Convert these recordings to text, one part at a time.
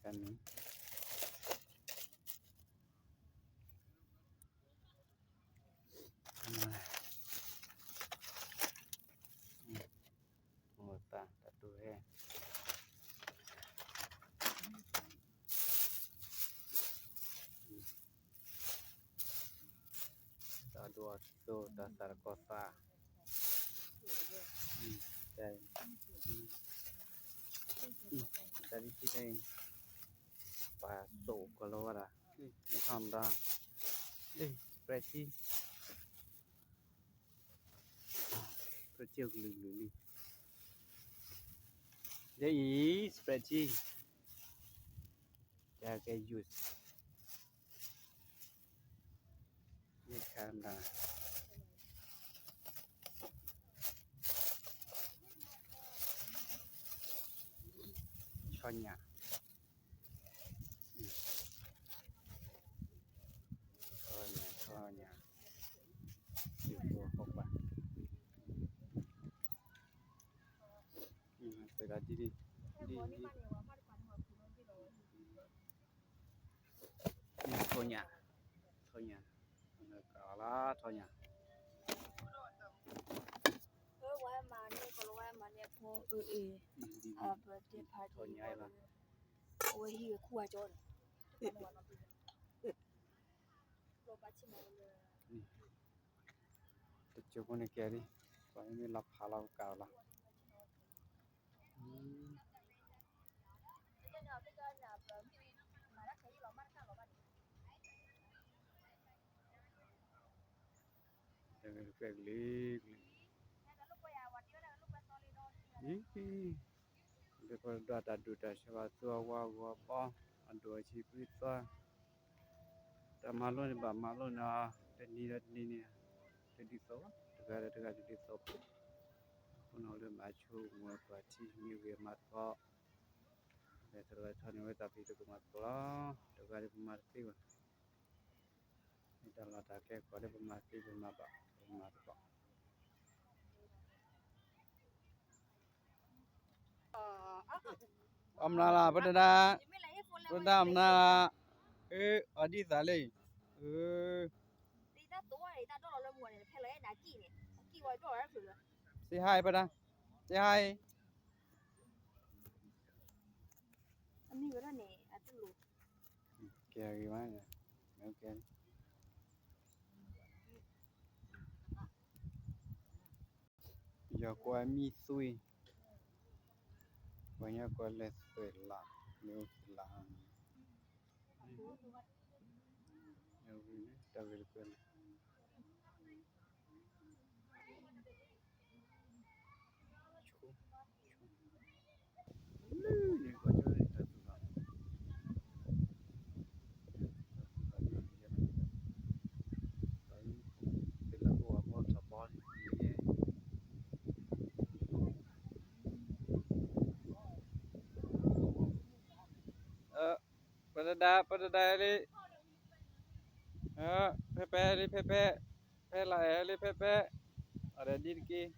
တၢ်မ့ၢ် မိၢ်သၣ်တၢ်ဒိၣ်ဟဲ တၢ်ဒိၣ်အသိး တၢ်သၣ်တကီၢ်သၣ် တၢ်ဒ်ထံၣ်န့ၣ် ပှၤစိာ်ကီၤလီၤဝဲဒၣ် မ့ၢ်ထီၣ်မတၤ စပဲးထံ စပဲးထံကလုာ်ကလုာ်လံ ယဲအံၤ စပဲးထံ ယကဲ use ယခါဒၣ် ဆီညၣ် ဆီညၣ် ဆီညၣ် ယိၤဟီၣ်ပှၢ် တဂၤဒ်ဒ် ဒ်ဒ် ဆီညၣ် ဆီညၣ် ကလါဆီညၣ် ဝဲမၤန့ၢ်ကလီဝဲမၤန့ၢ်ဖိအၢအံၤ အ birthday party လီၤ အဝဲဟံၣ်ဝဲခူၣ်ဝဲကၠီန့ၣ် တကၠိဖိန့ၣ်ကဲလံ ပှၤမ့ၢ်လီၤဖးလီၤကးလီၤ တၢ်ဂ့ၢ်တကွဲးကလံၤကလံၤ ဒ် ဒ်ပှၤဒွးတၢ်ဒိၣ်တၢ်ဆၢဘၣ်သူအဝါဂီၤဘီ အဒိၣ်အဆံးပြံသီ တၢ်မၤလိန့ၣ်ဘၣ်မၤလိန့ၣ် တနံၤဒီးတနံၤန့ၣ် တဒ်သိးဘၣ် တဂၤဒီးတဂၤတဒ်သိးဘၣ် အဃိန့ၣ် လၢမၤဆိကမိၣ်ပှၤထံမံၤဂ့ၤမၤသကိး လဲၤတလီၤထီၣ်န့ၣ်ဝဲတၢ်ဖံးတကမၤသကိးလီၤ တဂၤဒီးပမၤတသ့ဘၣ် မ့ၢ်တၢ်လီၢ်တၢ်ကျဲကိးလၢပမၤသ့ပမၤဘၣ် ပမၤသကိး အမနုၤလၢ ပတဒါ ပတဒါအမနုၤလၢ အဒ်သးလံ say hi ပတဒါ say hi အမ့ၢ်ဝဲဒၣ်န့ၣ် အတူၢ်လိာ် ကဲဂ့ၤမး ယကွၢ်မံသွံၣ် ပှၤညါကွၢ်လဲၤသွဲၣ်လး မ့ၢ်အိၣ်သွဲၣ်လး တၢ်ဂ့ၢ်တကွဲးန့ၣ် ပတဒါ ပတဒါလံ ဖဲဖဲလံ ဖဲဖဲ ဖဲလၢအဲၣ်လံ ဖဲဖဲ အဒီးဒ်တက့ၢ်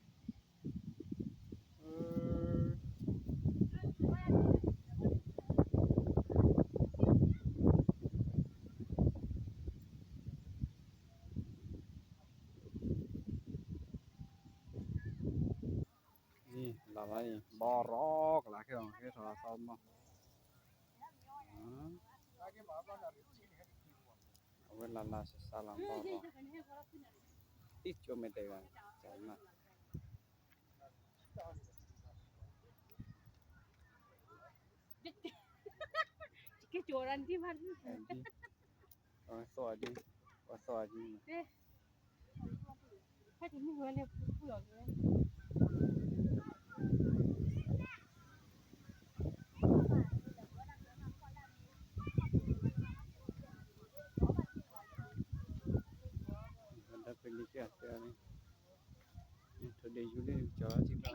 လၢလၢအံၤ ဘီရီကလးခဲလီၤ ဟဲထီၣ်သီမီၢ် အဝဲလၢလၢစၢ်စၢ်လီၤဘီရီ တံၢ်ကၠိမဲာ်တဲဂၤ ကၠၢ်မး ကၠိရၢ်ဒံးမး အဝဲသီၣ်ဒံး အဝဲသီၣ်ဒံး ဒီးပလံၤကၠၢ်တဲန့ၣ် ထိၣ်ဒ့ၣ်ယူၤလၢကၠီၤထံကျါ